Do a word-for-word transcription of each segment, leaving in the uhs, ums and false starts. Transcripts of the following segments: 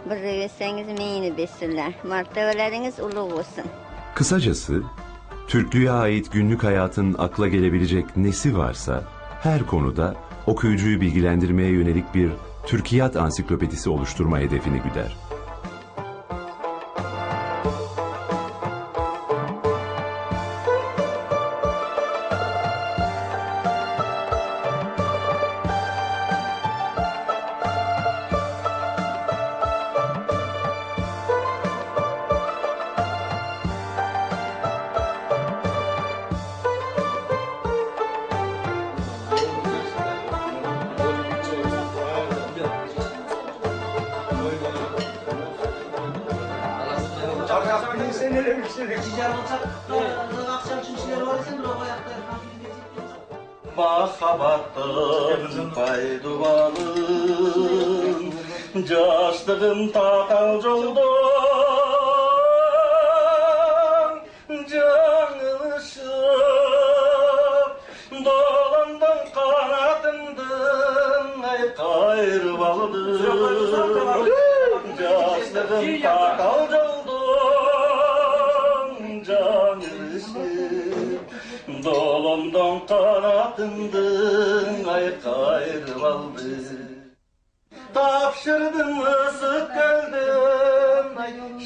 بىر دېسەڭىز مېنى بىلسىلەر. مارتەۋەلىرىڭىز ئۇلۇغ بولسۇن. Kısacası, Türklüğe ait günlük hayatın akla gelebilecek nesi varsa, her konuda okuyucuyu bilgilendirmeye yönelik bir Türkiyat ansiklopedisi oluşturma hedefini güder. ماخاباتتىن پايدىۋالىڭ، جاشلىقىم تاقال جولدىن جاڭلىشىپ، دولامدىن قاناتىمدىن ئاي قايرىۋالدىم. جاشلىقىم تاقال جولدىن جاڭلىشىپ، دولامدىن قاناتىمدىن ئاي قايرىۋالدىم. تاپشۇردۇم ئىسسىق كۆلدىن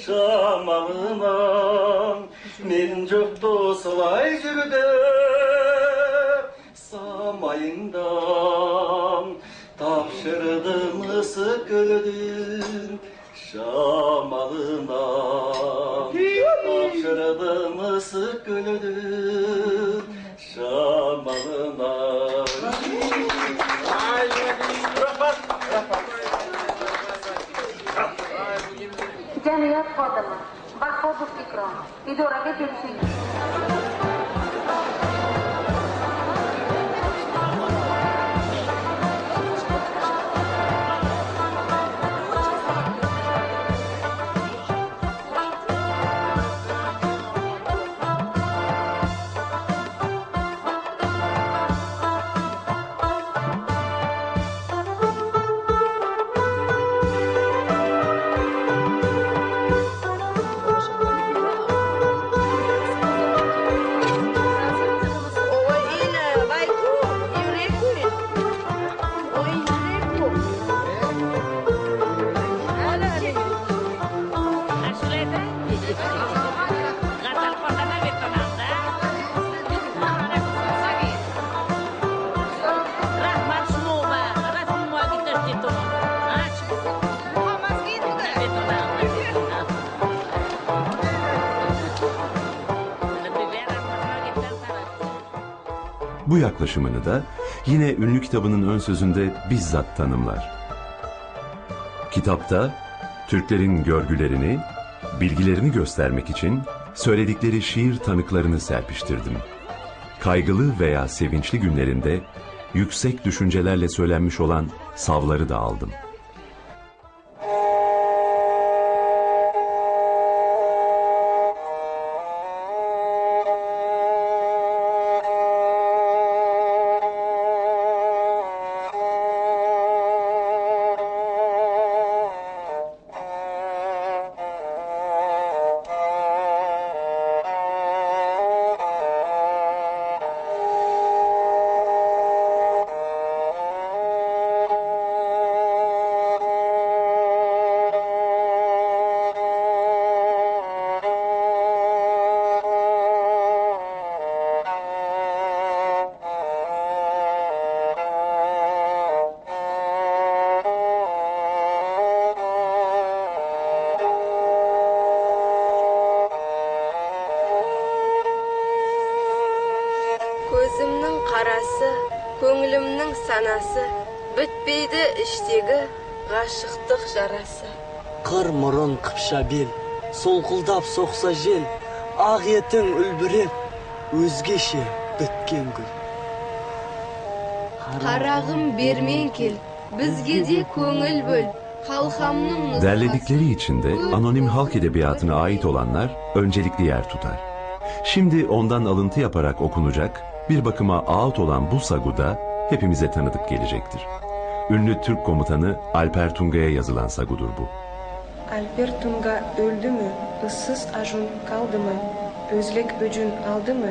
شامالىنا، مەن جوق دوستلاي يۈردۈم سامايىڭدا. تاپشۇردۇم ئىسسىق كۆلدىن شامالىنا، تاپشۇردۇم ئىسسىق كۆلدىن شامالىنا. رەھمەت، رەھمەت. جەمئىيەت خادىمى، بەھبۇدۇف ئىكرام، ئىدارىگە تەكشۈرۈش. Bu yaklaşımını da yine ünlü kitabının ön sözünde bizzat tanımlar. Kitapta Türklerin görgülerini, bilgilerini göstermek için söyledikleri şiir tanıklarını serpiştirdim. Kaygılı veya sevinçli günlerinde yüksek düşüncelerle söylenmiş olan savları da aldım. كۆزۈمنىڭ قاراسى، كۆڭلۈمنىڭ ساناسى، بىتمەيدۇ ئىچتىكى غاشىقلىق جاراسى. قىر مۇرۇن قىپشابىل، سولغۇلداپ سوقسا جىل، ئاق يېتىڭ ئۈلبۈرۈپ، ئۆزگىچە بىتكەن گۈل. قاراغۇم بېرىمەن كېلىپ، بىزگە دە كۆڭۈل بۆل، خالقامنىڭ نۇسخاسى. Derledikleri içinde anonim halk edebiyatına ait olanlar öncelikli yer tutar. Şimdi ondan alıntı yaparak okunacak, bir bakıma ağıt olan bu sagu da hepimize tanıdık gelecektir. Ünlü Türk komutanı Alper Tunga'ya yazılan sagudur bu. Alper Tunga öldü mü? Issız ajun kaldı mı? Özlek öcün aldı mı?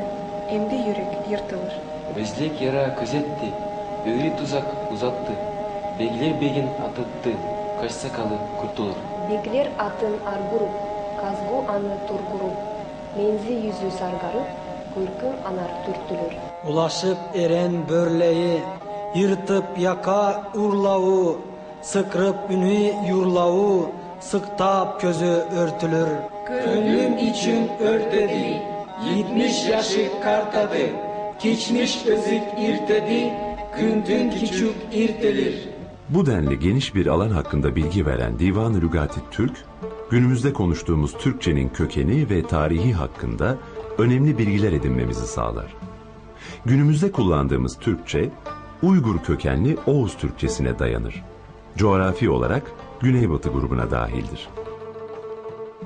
Emdi yürek yırtılır. Özlek yara közetti, öri tuzak uzattı. Begler begin atıttı, kaçsa kalı kurtulur. Begler atın argurup, kazgu anı turgurup, menzi yüzü sargarıp, görküm anar türtülür. Ulaşıp eren börleyi, yırtıp yaka urlavu, sıkırıp ünü yurlavu, sıktap közü örtülür. Gönlüm için örtedi, yetmiş yaşı kartadı, geçmiş özük irtedi, gündün küçük irtilir. Bu denli geniş bir alan hakkında bilgi veren Divan-ı Lügati Türk, günümüzde konuştuğumuz Türkçenin kökeni ve tarihi hakkında önemli bilgiler edinmemizi sağlar. Günümüzde kullandığımız Türkçe, Uygur kökenli Oğuz Türkçesine dayanır. Coğrafi olarak Güneybatı grubuna dahildir.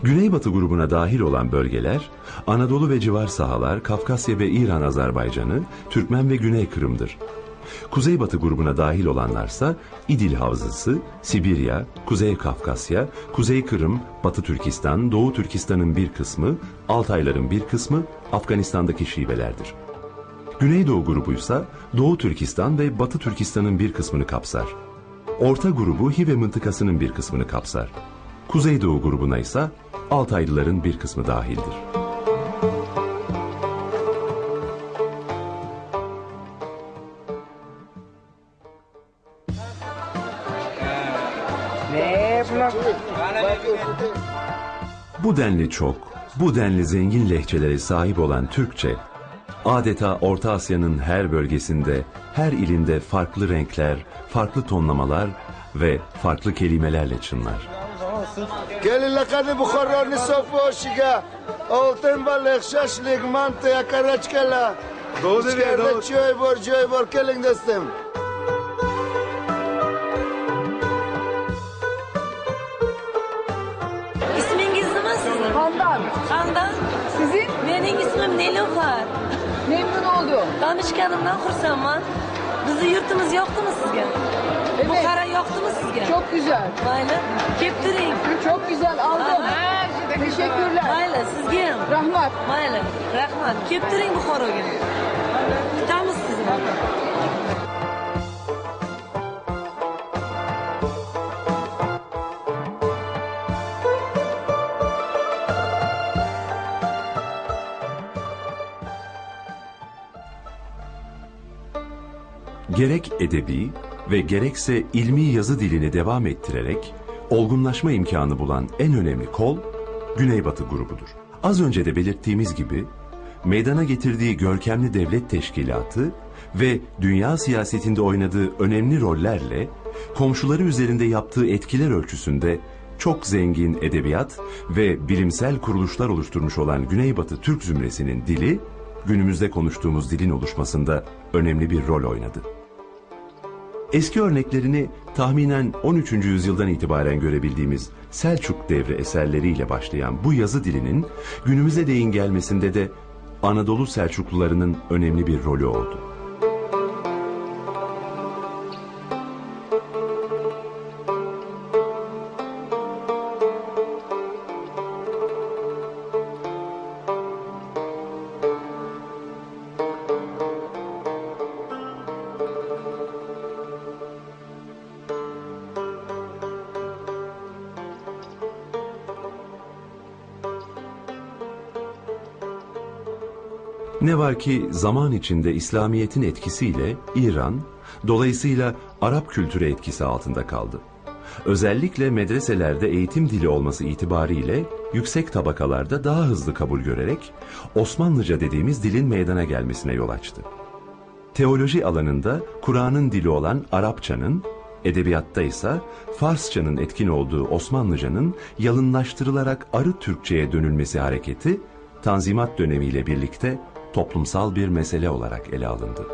Güneybatı grubuna dahil olan bölgeler, Anadolu ve civar sahalar, Kafkasya ve İran Azerbaycanı, Türkmen ve Güney Kırım'dır. Kuzeybatı grubuna dahil olanlarsa İdil Havzası, Sibirya, Kuzey Kafkasya, Kuzey Kırım, Batı Türkistan, Doğu Türkistan'ın bir kısmı, Altayların bir kısmı, Afganistan'daki şivelerdir. Güneydoğu grubuysa Doğu Türkistan ve Batı Türkistan'ın bir kısmını kapsar. Orta grubu Hive mıntıkasının bir kısmını kapsar. Kuzeydoğu grubuna ise Altaylıların bir kısmı dahildir. Bu denli çok, bu denli zengin lehçelere sahip olan Türkçe, adeta Orta Asya'nın her bölgesinde, her ilinde farklı renkler, farklı tonlamalar ve farklı kelimelerle çınlar. Kelinler, qani, Buxoroni so'fi oshiga oltin baliq, shashlik, manti, akarachkalar. Ichkarida joy bor, joy bor, keling, do'stim. İsmingiz nima sizin? Handan. Handan. Sizin? Mening ismim Nilufar. Memnun oldum. Tanışkanımdan xursandman. Bizni yurtimiz yoqdimi sizga? Evet. Buxara yoqdimi sizga? Çok güzel. Mayli. Kep turing. Çok güzel, aldım. Aha. Teşekkürler. Mayli, sizga ham. Rahmat. Mayli, rahmat. Kep turing Buxoroga. Kutamiz sizni. Gerek edebi ve gerekse ilmi yazı dilini devam ettirerek olgunlaşma imkanı bulan en önemli kol Güneybatı grubudur. Az önce de belirttiğimiz gibi, meydana getirdiği görkemli devlet teşkilatı ve dünya siyasetinde oynadığı önemli rollerle komşuları üzerinde yaptığı etkiler ölçüsünde çok zengin edebiyat ve bilimsel kuruluşlar oluşturmuş olan Güneybatı Türk zümresinin dili, günümüzde konuştuğumuz dilin oluşmasında önemli bir rol oynadı. Eski örneklerini tahminen on üçüncü yüzyıldan itibaren görebildiğimiz Selçuk devri eserleriyle başlayan bu yazı dilinin günümüze değin gelmesinde de Anadolu Selçuklularının önemli bir rolü oldu. Ne var ki zaman içinde İslamiyet'in etkisiyle İran, dolayısıyla Arap kültürü etkisi altında kaldı. Özellikle medreselerde eğitim dili olması itibariyle yüksek tabakalarda daha hızlı kabul görerek Osmanlıca dediğimiz dilin meydana gelmesine yol açtı. Teoloji alanında Kur'an'ın dili olan Arapçanın, edebiyatta ise Farsçanın etkin olduğu Osmanlıcanın yalınlaştırılarak arı Türkçeye dönülmesi hareketi Tanzimat dönemiyle birlikte toplumsal bir mesele olarak ele alındı.